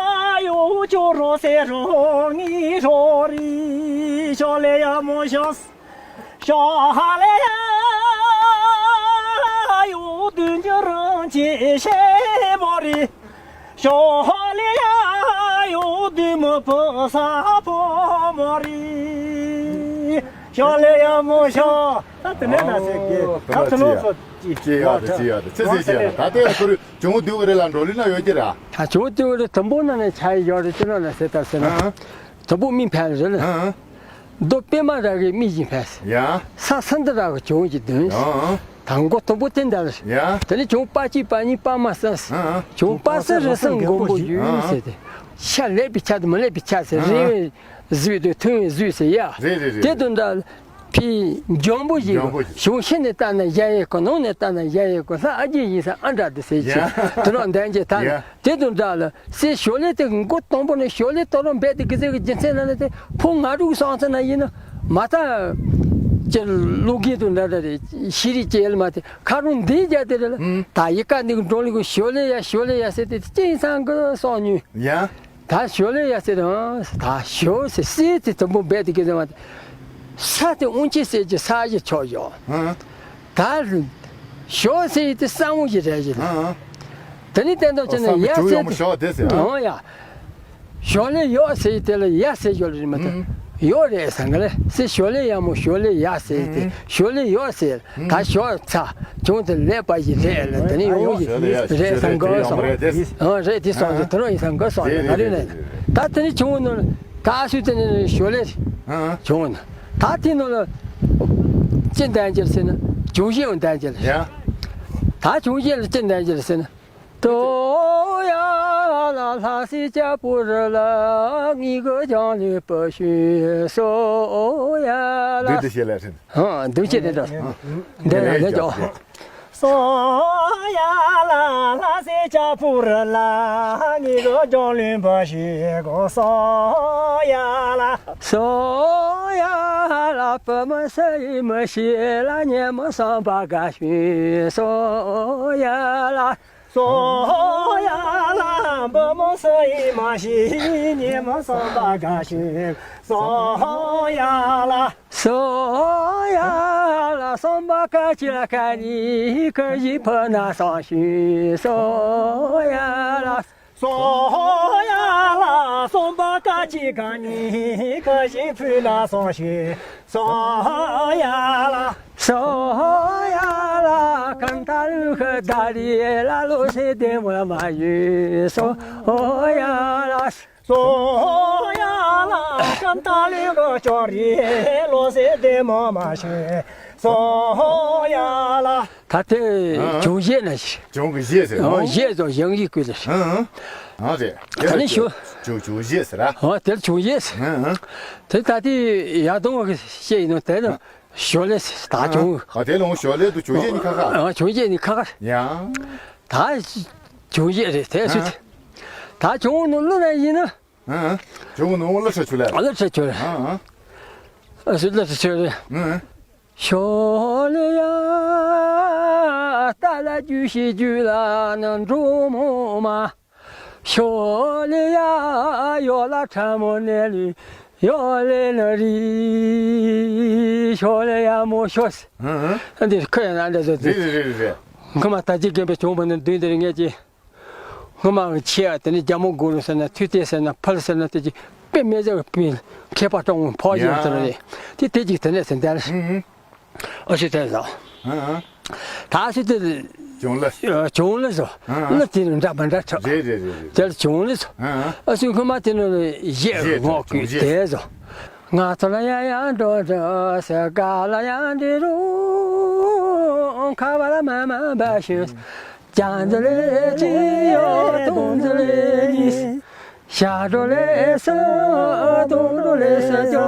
ཡོ་ཅོ་རོ་སེ་རོ་ངེས་རོ་རེད། ཤོག་ལེ་ཡ་མོ་ཤོག་ཤོག་ལེ་ཡ། ཡོ་དུན་ཅོ་རང་ཅེ་ཤེ་མོ་རེད། ཤོག་ལེ་ཡ། ཡོ་དུ་མོ་པོ་ས་པོ་མོ་རེད། ཤོག་ལེ་ཡ་མོ་ཤོག་ད་དེ་ནས་ན་ཟེར་གི་ད་ཚོ་ནོ་སོ་ཅི་ཅི་ཡ་དེ་ཅི་ཡ་དེ་ཚེ་ཚེ་ཅི་ཡ་དེ་ད་དེ་ཁོ་རུ་ཇོང་དུ་གི་རེ་ལ་འགྲོ་ལི་ན་ཡོད་ཀྱི་ར། ད་ཇོང་དུ་གི་རེ་དུམ་བུ་ན་ནས་ཆ་ཡི་ཡོད་རེ་ཅི་ན་ན་ཟེར་ད་ཟེར་ན་དུམ་བུ་མི་ཕན་རེ་ལ། རྡོ་པད་མ་ར་གི་མི་བཞིན་ཕེབས། ཡ། ས་སུ་འདི་ར་གི་ཇོང་གི་དོན། ཡ། དང་མགོ་དུམ་བུ་དེ་འདྲ་ལ། ཡ། དེ་ནི་ཇོང་པ་གཅིག་པ་གཉིས་པ་མ་ས། ཡ། ཇོང་པ་སུ་རི་སང་མགོན་པོ་ཡོད་ཟེར་ཏེ། ཤ་ལེགས་པའི་ཆ་དང་མི་ལེགས་པའི་ཆ་ཟེར་རེ་བའི་གཟི་བའི་དོན་ཐུང་བའི་གཟུགས་ཟེར་ཡ། རེད་རེད་རེད། དེ་དོན་འདྲ་ལ་ཕི་འཇོང་པོ་ཡིན་གོ་ཞུང་ཤེས་ནས་ལྟ་ན་ཡ་ཡེ་གོ་ནང་ནས་ལྟ་ན་ཡ་ཡེ་གོ་ལྷ་ཨ་རྒྱས་ཡིན་ས་ཨ་འདྲ་དེ་ཟེར་ཅི་དེ་རང་འདན་གྱི་ད་ལ། དེ་དང་འདྲ་ལ་སའི་ཞོར་ལས་དེ་མགོ་དང་པོ་ནས་ཞོར་ལས་དོ་རུང་འབད་དེ་གི་ཟེར་གི་རྒྱུ་མཚན་ལ་ལ་དེ་ཕོ་ང་དྲུག་སོང་ཚེ་ན་ཡིན་ན་མ་ད་ཅི་ལུག་གི་དུ་འདྲ་འདྲ་རེད་ཤི་རི་ཅེ་ལ་མ་དེ་ཁ་རུང་འདི་རྒྱ་དེ་རེད་ལ་ད་ཡི་ཀ་འདི་གི་འགྲོ་ལི་གི་ཞོར་ལས་ཡ་ཞོར་ལས་ཡ་ཟེར་དེ་ཅི་ཡིན་སང་གི་སོང་ཉུས་ཡ། ད་ཞོར་ལས་ཡ་ཟེར་དང་ད་ཞོར་ཟེར་སའི་དེ་དང་པོ་འབད་དེ་གི་ཟེར་བ་དེ་ས་དེ་དབུང་ཆེ་ཟེར་གྱི་ས་གཞི་ཆོག་ཡོང་། ད་ཞོ་ཟེར་ཡི་དེ་ས་བོན་གྱི་རས་གཞི་ལ། ཨང་། དེ་ནི་བསྟན་ཏོག་ཅན་ནི་ཡ་ཟེར་ཏེ། ཨང་ཡ། ཞོ་ལེ་ཡོག་ཟེར་ཡི་དེ་ལ་ཡ་ཟེར་ཞོ་ལེ་རི་མ་ཐུ། ཡོག་རེད་ཟེར་ག་ལེ་ཟེར་ཞོ་ལེ་ཡ་མོ་ཞོ་ལེ་ཡ་ཟེར་ཡི་དེ་ཞོ་ལེ་ཡོག་ཟེར་ད་ཞོ་ཚ་ཅུང་དེ་ལེགས་པ་ཞིག་རེད་ལ་དེ་ནི་ཡོང་ཞིག་རེད་ཟེར་ག་སོང་། ཨང་རེད་དེ་སོང་ཟེར་དེ་རོ་ཡིན་ཟེར་ག་སོང་ང་རེད་ནས་ད་དེ་ནི་ཆུང་ངུ་ནོར་ད་སུ་དེ་ནི་ཞོ་ལེ་ཆུང་ངུ་ནོར། ད་དེ་ནང་ལ་ཅི་འདན་གྱིར་ཟེར་ན་ཇོ་བོ་རྗེ་འདན་གྱིར། ཡ། ད་ཇོ་བོ་རྗེ་ལ་ཅི་འདན་གྱིར་ཟེར་ན། དོ་ཡ་ལ་ལྷ་སྲས་ལྕགས་ཕུར་ལ་ངེད་གི་ལྗང་ལུས་པ་ཞུ་སོ་ཡ་ལ། འདུས་ཏེ་ཞེས་ལ་ཟེར། ཧང་འདུས་ཀྱི་དེ་འདྲ། འདི་ལ་ངེད་ཀྱང་། སོ་ཡ་ལ་ལྷ་སྲས་ལྕགས་ཕུར་ལ་ངེད་གི་ལྗང་ལུས་པ་ཞུ་གོ་སོ་ཡ་ལ། སོ་ཡ་ལ་བུ་མོ་སུ་ཡིན་མི་ཤེས་ལ་ཉེ་མོ་སོང་པ་དགའ་ཞུ་སོ་ཡ་ལ། སོ་ཡ་ལ་བུ་མོ་སུ་ཡིན་མ་ཤེས་ཉེ་མོ་སོང་པ་དགའ་ཞུ་སོ་ཡ་ལ། སོ་ཡ་ལ་སོང་པ་ཀ་ཅི་ལ་ཀ་ནི་ཀ་ཞི་ཕ་ན་སོང་ཞུ་སོ་ཡ་ལ། སོ་ཡ་ལ་སོང་པ་ཀ་ཅི་ཀ་ནི་ཀ་ཞི་ཕུ་ན་སོང་ཞུ་སོ་ཡ་ལ། སོ་ཡ་ལ་ཀན་ཏ་ལུ་ཁ་ད་རི་ལ་ལོ་སེ་དེ་མོ་ལ་མ་ཞུ་སོ་ཡ་ལ། སོ་ཡ་ལ་ཀན་ཏ་ལུ་གོ་ཅོ་རི་ལོ་སེ་དེ་མོ་མ་ཤེས་སོ་ཡ་ལ། ད་དེ་ཨ་ཇོ་བོ་རྗེ་ན་ཞིག་ཇོ་བོ་རྗེ་ཟེར། ཨ་ཨོ་རྗེ་ཟོ་ཡང་ཡིག་ཀུན་ལ་ཞིག་ཨ་ཨ་ཨ་རེད། དེ་ད་ནི་ཞོ་ཇོ་ཇོ་བོ་རྗེ་ཟེར་ར། ཨོ་དེ་ལ་ཇོ་བོ་རྗེ་ཟེར། ཨ་ཨ་དེ་ད་དེ་ཡ་དོང་བ་གི་བཤད་ཡིན་ནོ་དེ་ན་ཞོ་ལེ་ཟེར་ད་ཇོ་བོ། ཨ་དེ་ལ་ཞོ་ལེ་དུ་ཇོ་བོ་རྗེ་ནི་ཁ་ཁ། ཨ་ཇོ་བོ་རྗེ་ནི་ཁ་ཁ། ཡ། ད་ཇོ་བོ་རྗེ་རེད་དེ་སུ་དེ། ད་ཇོ་བོ་ནོ་ལོ་ན་ཡིན་ན། ཨ་ཨ། ཇོ་བོ་ནོ་ལོ་ཁྲ་ཆུ་ལ། ཨ་ལོ་ཁྲ་ཆུ་ལ། ཨ་ཨ། ཨ་སུ་ལོ་ཁྲ་ཆུ་ལ། ཨ་ཨ། ཞོ་ལེ་ཡ་ཏ་ལ་རྒྱུ་ཤི་རྒྱུ་ལ་ནི་འགྲོ་མོ་མ། ཞོ་ལེ་ཡ་ཡོ་ལ་ཁྲ་མོ་ནེ་ལུ་ཡོ་ལེ་ནི་རི། ཞོ་ལེ་ཡ་མོ་ཞོ་སི། ཨ་ཨ། འདི་ཁོ་ཡ་ན་འདྲ་ཟོ་ཟི། རེད་རེད་རེད་རེད། ཁ་མ་ད་ཅི་རྒན་པའི་གྱོང་པ་ནི་མདུན་འདིར་ངེད་ཀྱི། སྔོན་མ་གི་ཆེ་བ་དེ་ནི་རྒྱ་མོ་དགུང་ལོ་ཟེར་ན་མཐུ་སྟེ་ཟེར་ན་ཕལ་ཟེར་ན་དེ་ཅི་དཔེ་མེད་ཟེར་བའི་མཁས་པ་སྤྲང་བོ་ཕོ་ཡིན་ཟེར་རེད། དེ་དེ་ཅིག་དེ་ནས་ཟེར་འདས་ཨ་ཤི་དེ་ཟ། ད་ཨ་ཤི་དེ་ཅུང་ལ་ཅུང་ལ་ཟོ་ལ་དེ་ནི་འདྲ་མ་འདྲ་ཆོག་རེད་རེད་རེད་རེད། དེ་ལ་ཅུང་ལ་ཟོ། ཨ་ཤི་སྔོན་མ་དེ་ནི་གཞས་ངོ་བསྐུལ་དེ་ཟོ། ང་ཚོ་ལ་ཡང་ཡང་འགྲོ་འགྲོ་ཟེར་ག་ལ་ཡང་འདི་རུ་ཁ་བ་ལ་མ་མ་འབའ་ཤོད། ཅང་ཙི་ལེ་ཅི་ཡོ་ཏུང་ཙི་ལེ་ཉིས། ཤ་གྲོ་ལེ་སི་ཏུང་གྲོ་ལེ་སི་ཅོ་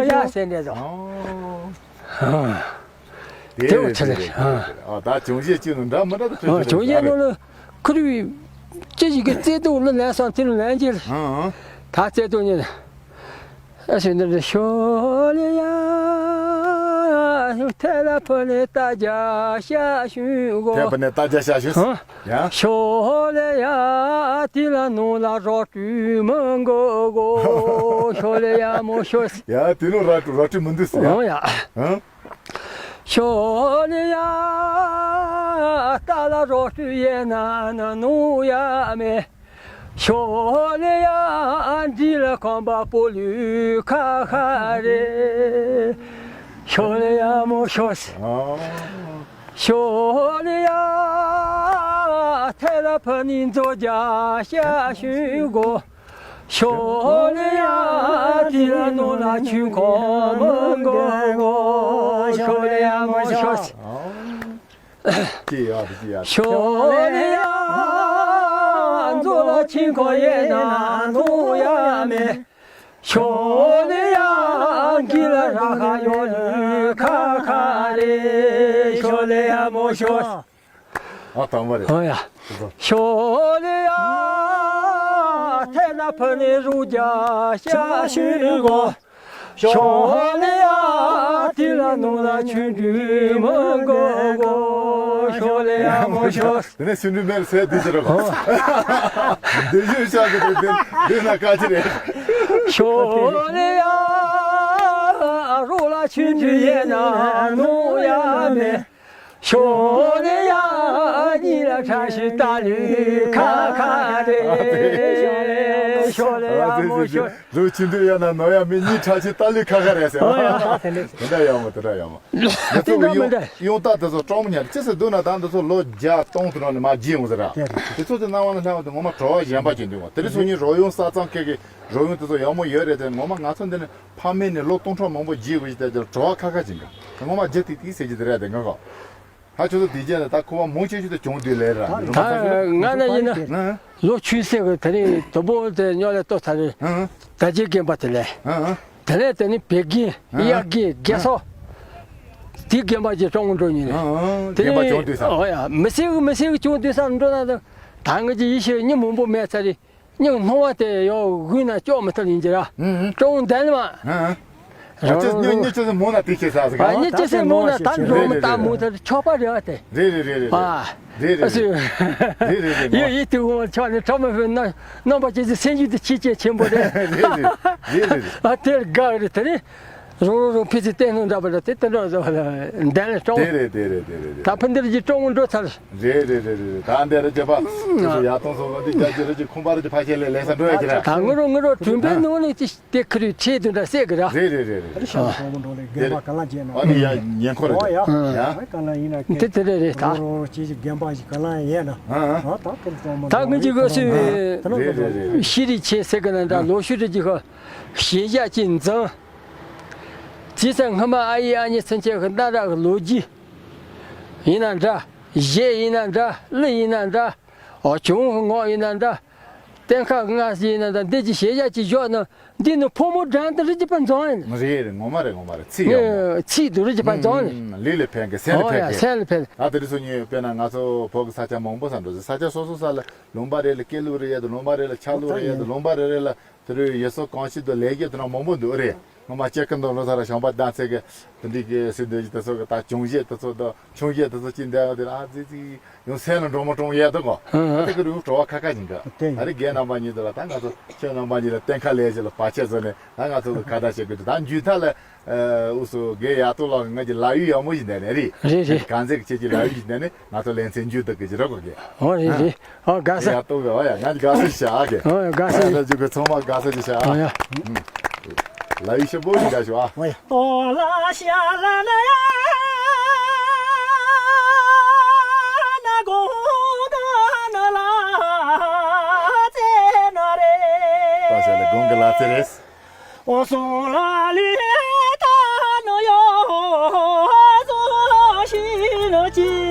ཡ་ཟེར་འདྲ་ཟོ། དེ་བ་ཆ་ལེ། ཨ་ད་ཅུང་ཞེ་ཅི་ནུ་འདྲ་མི་འདྲ་དུ་ཆ་ཅུང་ཞེ་ནུ་ལ་ཁུ་རུ་ ཅི་ཞིག་གི་བརྩེ་དུང་ལ་ལན་སང་དེ་ལ་ལན་གྱི། ཨང་ཨང་། ད་བརྩེ་དུང་ཉིད། ཨ་ཞེ་འདིར་ཤོ་ལེ་ཡ། ཐེ་ལ་ཕུ་ནེ་ཏ་ཇ་ཤ་ཤུན་གོ། ཐེ་ཕུ་ནེ་ཏ་ཇ་ཤ་ཤུན། ཨང་། ཡ། ཤོ་ལེ་ཡ། དེ་ལ་ནོ་ལ་རོ་ཏུ་མི་གོ་གོ། ཤོ་ལེ་ཡ་མོ་ཤོ། ཡ་དེ་ནོ་ར་ཏུ་རོ་ཏུ་མི་འདུག་ཟེར་ཡ། ཨང་ཡ། ཨང་། ཤོ་ལེ་ཡ། ཏ་ལ་རོ་ཏུ་ཡེ་ན་ན་ནུ་ཡ་མེ། ཤོ་ལེ་ཡ། འདི་ལ་ཁོམ་པ་པོ་ལུ་ཁ་ཁ་རེ། ཤོ་ལེ་ཡ་མོ་ཤོ་སི། ཨ། ཤོ་ལེ་ཡ། ཐེ་ར་ཕ་ནི་མཛོ་རྒྱ་ཤ་ཤུ་གོ། ཤོ་ལེ་ཡ། དེ་ལ་ནོ་ལ་ཆུ་ཁོ་མི་གོ་གོ། ཤོ་ལེ་ཡ་མོ་ཤོ་སི། ཨ། ཅི་ཡ་རེད་ཅི་ཡ་རེད། ཤོ་ལེ་ཡ། མཛོ་ལ་ཆིན་ཁོ་ཡེ་ན་ནུ་ཡ་མེ། ཤོ་ལེ་ཡ། གི་ལ་ར་ཁ་ཡོ་ལུ་ཁ་ཁ་རེ། ཤོ་ལེ་ཡ་མོ་ཤོ། ཨ་དང་བ་རེད། ཨ་ཡ། ཤོ་ལེ་ཡ། ཐེ་ན་ཕ་ནེ་རུ་རྒྱ་ཤ་ཤུ་གོ། ཤོ་ལེ་ཡ། དེ་ལ་ནོ་ལ་ཆུན་དུ་མི་གོ་གོ། ཤོ་ལེ་ཡ་མོ་ཤོ། དེ་ནས་ཆུན་དུ་མེར་སེ་དེ་ཅི་ར་གོ། དེ་ཞུ་ཤ་གི་དེ་དེ་དེ་ན་ཀ་ཅི་རེད། ཤོ་ལེ་ཡ། རོ་ལ་ཆུན་དུ་ཡེ་ན་ནོ་ཡ་མེ། ཤོ་ལེ་ཡ། ཉི་ལ་ཁྲ་ཤི་ཏ་ལི་ཁ་ཁ་རེ། ཤོ་ལེ་ཡ་མོ་ཤོ། རུ་ཆུན་དུ་ཡ་ན་ནོ་ཡ་མི་གཉིས་ཁྲ་ཆི་ཏ་ལི་ཁ་ཁ་རེ་ཟེར། ཨོ་ཡ། དེ་འདྲ་ཡ་མོ་དེ་འདྲ་ཡ་མོ། དེ་ཚོ་གི་ཡོང་ཡོང་ད་དེ་ཚོ་གྲོང་མི་ཉག་ཅི་ཟེར་འདུག་ན་ད་འདི་ཚོ་ལོ་བརྒྱ་སྟོང་དུ་ནང་ནས་མ་བརྗེད་ཡོང་ཟེར་ར། དེ་ཚོ་དེ་སྣང་བ་ན་སྣང་བ་དེ་ངོ་མ་བྲོ་བ་གཞན་པ་ཅིག་འདུག་བ། དེ་རིང་སང་ཉིན་རོལ་དབྱངས་ས་གཙང་ཁེ་གི་རོལ་དབྱངས་དེ་ཚོ་ཡག་མོ་ཡོད་རེད་དེ་ངོ་མ་ང་ཚོ་འདི་ནས་ཕ་མེས་ནས་ལོ་སྟོང་ཕྲག་མང་པོ་བརྗེད་དགོས་ཀྱི་དེ་དེ་བྲོ་བ་ཁ་ཁ་ཅིག་འདུག་ངོ་མ་བརྗེད་ཐིག་ཐིག་ཟེར་གྱི་དེ་རེད་དེ་ང་གོ། ད་ཁྱོད་ཚོ་དེ་རྗེས་ནས་ད་ཁུ་བ་མང་ཆེ་ཤོས་དེ་གྱོང་དེ་ལས་ར། ད་ང་ན་ཡིན་ན། ཨང་། ལོ་ཆུན་སེ་གི་དེ་རིང་དུ་བོ་དེ་ཉོ་ལས་ལྟོ་ཚ་རེད། ཨང་། ད་རྗེས་རྒན་པ་དེ་ལས། ཨང་། དེ་ལས་དེ་ནི་བེ་རྒན། ཨང་། གཡག་རྒན། རྒྱལ་སོ། དེ་རྒན་པ་ཅིག་གྲོང་འགྲོ་ཉིན་རེད། ཨང་། དེ་རྒན་པ་ནི་གྱོང་དེ་ས། ཨོ་ཡ། མི་སེ་གི་མི་སེ་གི་གྱོང་དེ་ས་འགྲོ་ན་ད་ད་ང་ཅི་ཡིད་ཤེས་ཉི་མང་པོ་མེད་ཚ་རེད། སྙིང་སྣང་བ་དེ་ཡང་དགུན་ན་ལྕོག་མི་ཐུབ་ཡིན་གྱི་ར། ཨང་། ཀྲོང་འདན་མ། ཨང་། ཨ་ཅེ་སྙིང་སྙིང་ཅེ་སེ་མོ་ན་དེ་ཁྱེད་ས་ཟིག་ཨ་སྙིང་ཅེ་སེ་མོ་ན་ད་འགྲོ་མི་ད་མོ་ད་ཆོག་པ་རེད་བ་དེ། རེད་རེད་རེད་རེད། ཨ། རེད་རེད་ཨ་སུ། རེད་རེད་རེད་མོ། ཡོད་ཡིད་དུ་འོང་ཆོག་ནི་ཁྲོ་མི་ཕོད་ན་རྣམ་པ་ཅེ་སེ་སེམས་རྒྱུད་དུ་ཆེ་ཆེ་ཆེན་པོ་རེད། རེད་རེད་རེད་རེད། ཨ་དེར་དགའ་རེད་དེ་རེད། རོང་རོང་རོང་ཕི་སི་བསྟན་སྣང་འདྲ་པ་ལ་དེ་དེ་འདྲ་བཟོ་བ་ལ་འདན་ལ་ཀྲོང་། དེ་རེད་དེ་རེད་དེ་རེད་དེ། ད་ཕི་འདིར་གྱི་ཀྲོང་འགྲོ་ཚར། རེད་རེད་རེད་རེད། ད་འདི་རེད་ཅེ་པ། དེ་ཚོ་ཡག་ཐོང་སོང་ང་འདི་རྒྱ་ཇེ་རེད་ཅེ་ཁུམ་པ་རེད་ཅེ་ཕ་ཤེ་ལེ་ལེ་ས་འགྲོ་ཡ་ཅེ་ར། ད་ངུ་རོ་ངུ་རོ་དྲུང་པའི་ནང་ནས་ཅི་དེ་ཁི་རུ་ཁྲེ་དུ་འདྲ་སེ་གི་ར། རེད་རེད་རེད་རེད། ཨ་ནི་ཡ་ཉེན་ཁོ་རེད་ཨ་ཡ། ཡ། དེ་དེ་རེད་རེད་ད། རོ་རོ་ཅེ་ཅེ་རྒན་པ་ཞིག་ག་ལ་ཡ་ཡ་ན། ཨ་ཨ། ད་ཁི་རུ་ཀྲོང་མ་ད་ངུ་ཅི་གོ་སུ། རེད་རེད་རེད། ཤི་རི་ཆེ་སེ་གི་ན་འདྲ་ལོ་ཤུ་རི་ཅི་ཁ། ཤེས་བྱ་ཅི་འཛིན། ཅི་ས་སྔ་མ་ཨ་ཡེ་ཨ་ཉེ་ཚུན་ཆད་གི་གནའ་རབས་གི་ལོ་རྒྱུས་ཡིན་ན་འདྲ། གཞས་ཡིན་ན་འདྲ། གླུ་ཡིན་ན་འདྲ། འོ་གྱོང་ངོ་ཡིན་ན་འདྲ། གཏན་ཁ་ང་ཡིན་ན་འདྲ། འདི་ཅི་ཤེས་བྱ་ཅི་བཞོག་ན་འདི་ནི་ཕོ་མོ་འགྲན་དུ་རི་ཅི་པ་འཛོང་ཡིན། རེད་རེད་ངོ་མ་རེད་ངོ་མ་རེད་ཚིག་ཡོང་མོ། ཚིག་དུ་རི་ཅི་པ་འཛོང་ཡིན། ལུས་ལ་ཕན་གི་སེམས་ལ་ཕན་གི། སེམས་ལ་ཕན། ད་དེ་རིང་སང་ཉིན་དཔེར་ན་ང་ཚོ་བོད་གི་ས་ཆ་མང་པོ་ས་འགྲོ་ས་ཆ་སོ་སོ་ས་ལ་ལུང་པ་རེ་ལ་སྐད་ལུགས་རེ་ཡོད་དུ་ལུང་པ་རེ་ལ་ཆ་ལུགས་རེ་ཡོད་དུ་ལུང་པ་རེ་རེ་ལ། དེ་རུ་ཡུལ་སྲོལ་གོམས་གཤིས་དང་ལས་ཀ་དེ་འདྲ་མང་པོ་འདུག་རེད། ངོ་མ་སྐྱེ་ཁམས་དང་ལོ་སར་ཞོགས་པ་ལྡང་ཚེ་གི་དེ་འདྲའི་གི་སྲིད་འདོད་ཀྱི་དེ་ཚོ་གི་ད་གྱོང་གཞས་དེ་ཚོ་དང་ཆུང་གཞས་དེ་ཚོ་ཅི་འདྲ་བ་དེ་ལ་ཨ་ཙི་ཙི་ཡང་སེམས་ལ་འགྲོ་མ་འགྲོ་ཡས་དང་གོ། ཨ་ཨ། དེ་གི་རུ་བྲོ་བ་ཁ་ཁ་ཡིན་གི། དེ་ཡིན། ད་རེས་རྒན་རྣམ་པ་གཉིས་དེ་ལ་ད་ང་ཚོ་ཁྱོད་རྣམ་པ་གཉིས་ལ་གཏན་ཁ་ལས་བྱེད་ལ་བར་ཆད་བཟོ་ནས་ད་ང་ཚོ་གི་ཁ་བརྡ་བྱེད་དགོས་འདུག་ད་མཇུག་མཐའ་ལ་ཨུ་སུ་རྒན་ཡག་ཏུ་ལགས་ང་གི་ལག་གཡུག་ཡག་མོ་ཞིག་འདེབས་ནས་རེད། རེད་རེད། གང་ཚེ་གི་ཁྱེད་ཀྱི་ལག་གཡུག་ཞིག་འདེབས་ནས། ང་ཚོ་ལེན་ཚེ་མཇུག་བསྡུ་གི་ཅི་རོགས་གོ་གི། ཨོ་རེད་རེད། ཨོ་དགའ་ས། ཡ་ཏོ་གི་ཨོ་ཡ་ང་དགའ་ས་ཞིག་བྱ་གི། ཨོ་ཡ་དགའ་ས། ཨ་ན་རྒྱུ་གི་ཚང་མ་དགའ་ས་ཞིག་བྱ། ཨོ་ཡ། ལ་ཡུ་ཤ་བོ་ཞིག་དགའ་ཞིག་ཨ། ཨོ་ཡ། ཏོ་ལ་ཤ་ལ་ལ་ཡ་ན་གོ་ག་ན་ལ་ཙེ་ན་རེ། ཏོ་ཤ་ལ་གོང་གི་ལ་ཙེ་རེ། ཨོ་སོ་ལ་ལི་ཏ་ནོ་ཡོ་ཟོ་ཤི་ནོ་ཅི་